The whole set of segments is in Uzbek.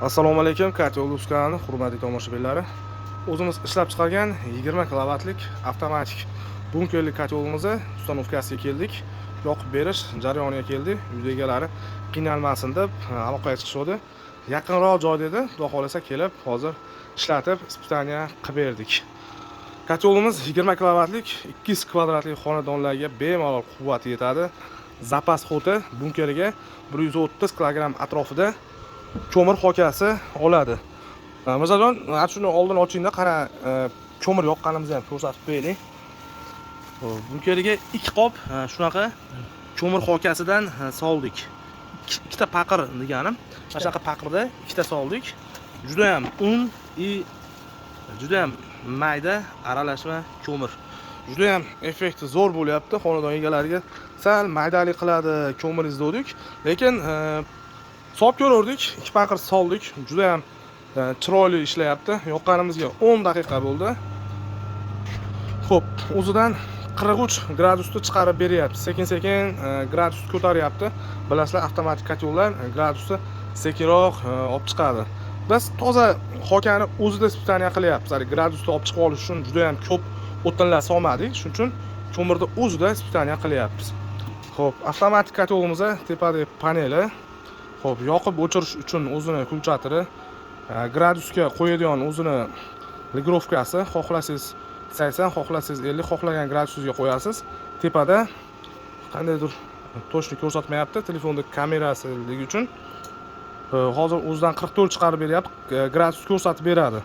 Assalomu alaykum, Kotyol Uz kanali hurmatli tomoshabinlari. O'zimiz ishlab chiqargan 20 kilovatlik avtomatik bunkerli kotyolimizni установка siga keldik. Yoqib berish jarayoniga keldik. Uyda egalari qiynalmasin deb aloqaga chiqishdi. Yaqinroq joy dedi, xudo xohlasa kelib hozir ishlatib, испытание qilib berdik. Kotyolimiz 20 kilovatlik 200 kvadratli xonadonlarga bemalol quvvat yetadi. Запас ход i bunkeriga 130 kilogramm atrofida ko'mir xokasi oladi. Mirzajon, ana shuni oldin ochingda qara, ko'mir yoqqanimizni ham ko'rsatib qo'yaylik. Xo'p, bunkeriga ikki qop shunaqa ko'mir xokasidan soldik. Ikkita paqir deganim, mana shunaqa paqirda ikkita soldik. Juda ham un и juda ham mayda aralashma ko'mir. Juda ham effekti zo'r bo'lyapti. Xonadon egalariga sal maydalik qiladi ko'miringiz dedik, lekin solib ko'rdik, ikki paqir soldik. Juda ham chiroyli ishlayapti. Yoqqanimizga 10 daqiqa bo'ldi. Xo'p, o'zidan 43 gradusda chiqarib beryapti. Sekin-sekin gradus ko'taryapti. Bilasizlar, avtomatik kotyollar gradusni sekinroq olib chiqadi. Biz toza xokani o'zida испытание qilyapmiz. Hali gradusni olib chiqib olish uchun juda ham ko'p o'tinlar solmadik. Shuning uchun ko'mirni o'zida испытание qilyapmiz. Xo'p, avtomatik kotyolimiz tepadagi paneli. Xo'p, yoqib o'chirish uchun o'zini включатели, gradusga qo'yadigan o'zini регулировка si, xohlasangiz 80, xohlasangiz 50, xohlagan gradusingizga qo'yasiz. Tepada qandaydir точно ko'rsatmayapti, telefonda kameraligi uchun. Hozir o'zidan 44 chiqarib beryapti, gradus ko'rsatib beradi.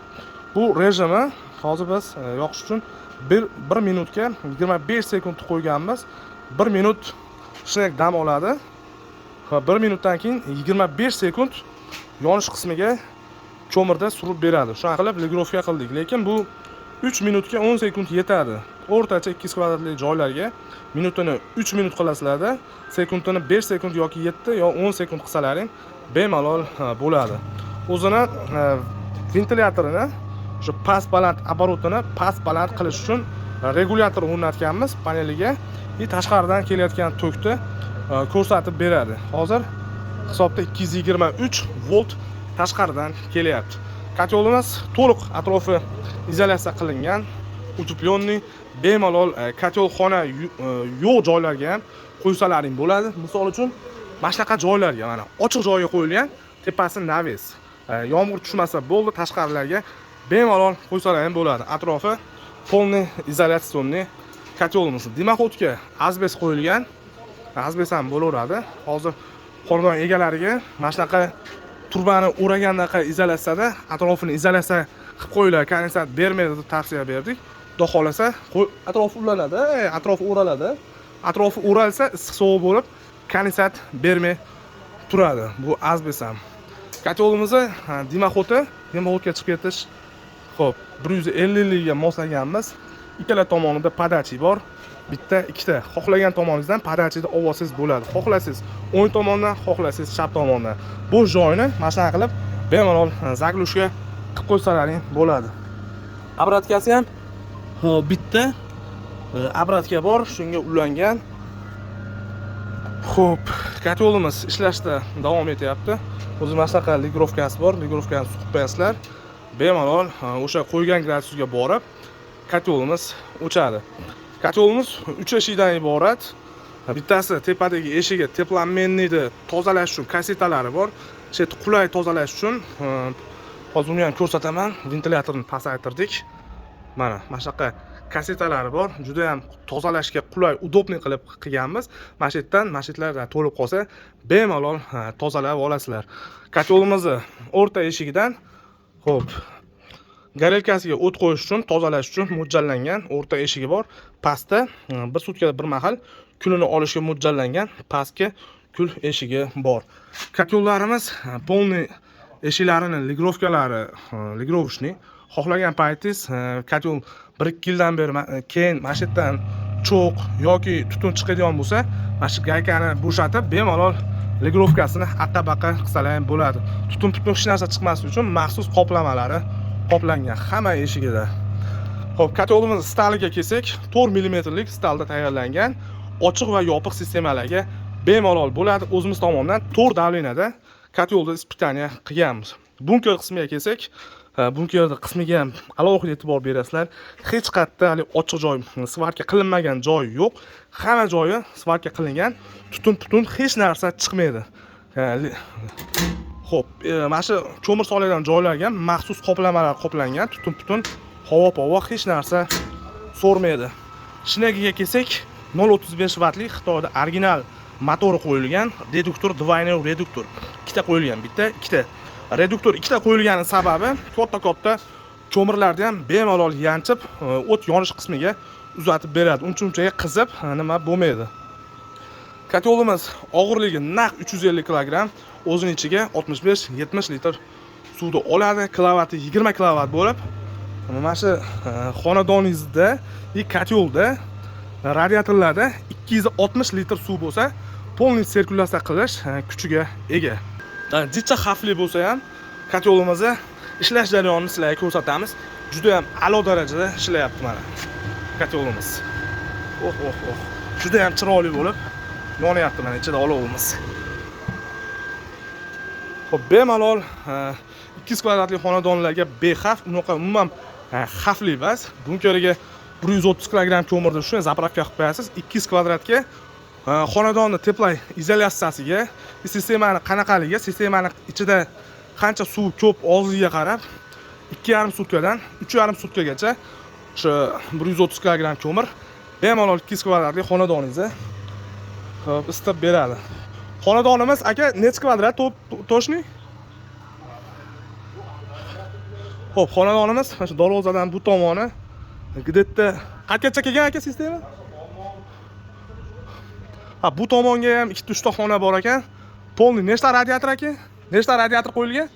Bu rejimi hozir biz yoqish uchun 1 minutga 25 sekund qo'yganmiz. 1 minut shunday dam oladi. Va 1 minutdan keyin 25 sekund yonish qismiga ko'mirda surib beradi. Shunaqa qilib регулировка qildik. Lekin bu 3 minutga 10 sekund yetadi. O'rtacha 200 kvadratli joylarga minutini 3 minut qilasizlarda, sekundini 5 sekund yoki 7 yo 10 sekund qilsalaring bemalol bo'ladi. O'zini ventilyatorini o'sha past baland оборот ini past baland qilish uchun regulyator o'rnatganmiz paneliga и tashqaridan kelayotgan tokni ko'rsatib beradi. Hozir hisobda 223 volt tashqaridan kelyapti. Kotyolimiz to'liq atrofi izolyatsiya qilingan, утепленный, bemalol kotyolxona yo'q joylarga ham qo'ysalaring bo'ladi. Misol uchun, mana shunaqa joylarga, mana ochiq joyga qo'yilgan, tepasi навес. Yomg'ir tushmasa bo'ldi, tashqarilarga bemalol qo'ysalar ham bo'ladi. Atrofi полный изоляционный kotyolimiz. Дымоход ga asbest qo'yilgan. Asbest ham bo'laveradi. Hozir xonadon egalariga mana shunaqa turbani o'ragandaqa izolyatsiyada atrofini izolyatsiya qilib qo'yinglar, kondensat bermaydi deb tavsiya berdik. Xudo xohlasa, atrofi ulanadi, atrofi o'raladi. Atrofi o'ralsa issiq sovuq bo'lib, kondensat bermay turadi. Bu asbest ham. Kotyolimizni дымоход i, дымоход ga chiqib ketish, xo'p, 150 ga moslaganmiz. Ikkala tomonida подачи bor. Bitta, ikkita. Xohlagan tomoningizdan подачи ni olib olsangiz bo'ladi. Xohlasangiz o'ng tomondan, xohlasangiz chap tomondan. Bo'sh joyini mana shunaqa qilib bemalol заглушка qilib qo'ysalaring bo'ladi. Обратка si ham, xo'p, bitta обратка bor, shunga ulangan. Xo'p, kotyolimiz ishlashda davom etyapti. O'zi mana shunaqa регулировка si bor, регулировка ni suqib qo'yasizlar. Bemalol o'sha qo'ygan gradusga borib kotyolimiz o'chadi. Kotyolimiz 3 eshikdan iborat. Bittasi tepadagi eshigi теплообменник ni tozalash uchun kassetalari bor. O'sha yerda qulay tozalash uchun hozir uni ham ko'rsataman. Ventilyatorni pasaytirdik. Mana shunaqa kassetalari bor. Juda ham tozalashga qulay, удобный qilib qilganmiz. Mana shu yerdan, mana shu yerlar to'lib qolsa, bemalol tozalab olasizlar. Kotyolimizni o'rta eshigidan, xo'p, горелка siga o't qo'yish uchun, tozalash uchun mo'ljallangan o'rta eshigi bor. Pastda bir sutkada bir mahal kulini olishga mo'ljallangan pastki kul eshigi bor. Kotyollarimiz полный eshiklarini регулировка lari регулировочный. Xohlagan paytingiz kotyol 1-2 yildan beri keyin mana shu yerdan cho'q yoki tutun chiqadigan bo'lsa, mana shu gaykani bo'shatib bemalol регулировка sini aqqa baqa qilsalar ham bo'ladi. Tutun putun hech narsa chiqmasligi uchun maxsus qoplamalari qoplangan hamma eshigida. Xo'p, котёл imiz staliga kelsak, 4 millimetrlik stalda tayyorlangan, ochiq va yopiq sistemalarga bemalol bo'ladi. O'zimiz tomonidan 4 давление da котёл ni испытание qilganmiz. Bunker qismiga kelsak, bunker qismiga ham alohida e'tibor berasizlar. Hech qayerda hali ochiq joy, сварка qilinmagan joyi yo'q. Hamma joyi сварка qilingan. Tutun putun hech narsa chiqmaydi. Xo'p, mana shu ko'mir soladigan joylarga ham maxsus qoplamalar qoplangan. Tutun putun, havo pavo hech narsa so'rmaydi. Shnegiga kelsak, 0.35 vatli Xitoyda original motori qo'yilgan, reduktor, двойной reduktor. Ikkita qo'yilgan, bitta, ikkita. Reduktor ikkita qo'yilgani sababi katta-katta ko'mirlarni ham bemalol yanchib, o't yonish qismiga uzatib beradi. Uncha-unchaga qizib, nima bo'lmaydi. Котёл imiz og'irligi naq 350 kilogramm, o'zini ichiga 65-70 litr suvni oladi. Kilovati 20 kilovat bo'lib, mana shu xonadoningizda и котёл da radiatorlarda 260 litr suv bo'lsa, полный sirkulyatsiya qilish kuchiga ega. Jicha xavfli bo'lsa ham котёл imizni ishlash jarayonini sizlarga ko'rsatamiz. Juda ham a'lo darajada ishlayapti mana котёл imiz. Oh, oh, oh. Juda ham chiroyli bo'lib yonyapti mana ichida olovimiz. Xo'p, bemalol 200 kvadratli xonadonlarga bexavf, unaqa umuman xavfli emas. Bunkeriga 130 kilogramm ko'mirni shunday заправка qilib qo'yasiz. 200 kvadratga xonadonni теплоизоляция siga, sistemani qanaqaligiga, sistemani ichida qancha suv ko'p ozligiga qarab 2,5 sutkadan 3,5 sutkagacha o'sha 130 kilogramm ko'mir bemalol 200 kvadratli xonadoningizni, xo'p, isitib beradi. Xonadonimiz, aka, necha kvadrat точный? Xo'p, xonadonimiz mana shu darvozadan bu tomoni где-то qayergacha kelgan, aka, sistema? Ha, bu tomonga ham ikkita, uchta xona bor ekan. Полный nechta radiator, aka? Nechta radiator qo'yilgan?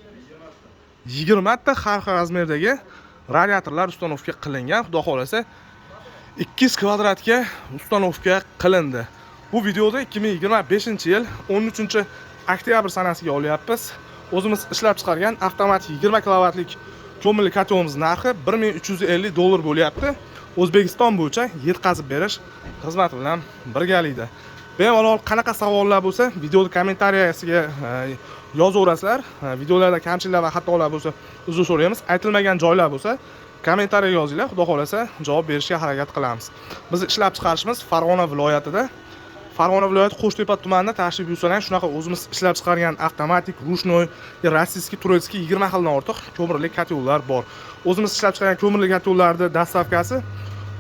20 ta har xil размер dagi radiatorlar установка qilingan. Xudo xohlasa 200 kvadratga установка qilindi. Bu videoda 2025-yil 13 oktyabr sanasiga olyapmiz. O'zimiz ishlab chiqargan avtomatik 20 kilovatlik ko'mirli котёл imiz narxi 1350 dollar bo'lyapti. O'zbekiston bo'yicha yetkazib berish xizmati bilan birgalikda. Bemalol qanaqa savollar bo'lsa, videoni kommentariyasiga yozaverasizlar. Videolarda kamchiliklar va xatolar bo'lsa, uzr so'raymiz. Aytilmagan joylar bo'lsa, kommentariyaga yozinglar. Xudo xohlasa javob berishga harakat qilamiz. Biz ishlab chiqarishimiz Farg'ona viloyatida. Farg'ona viloyati Qo'shtepa tumanida tashrif buyursalar, shunaqa o'zimiz ishlab chiqargan avtomatik, ручной, российский, турецкий 20 xildan ortiq ko'mirli котёл lar bor. O'zimiz ishlab chiqargan ko'mirli котёл larni доставка si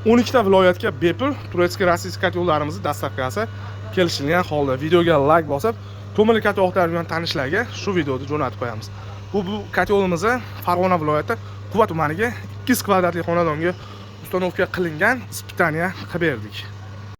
12 ta viloyatga bepul, турецкий, российский котёл larimizni доставка si kelishilgan holda. Videoga layk bosib, ko'mirli котёл axtargan tanishlarga shu videoni jo'natib qo'yamiz. Bu котёл imizni Farg'ona viloyati Quva tumaniga 200 kvadratli xonadonga установка qilingan, испытание qilib berdik.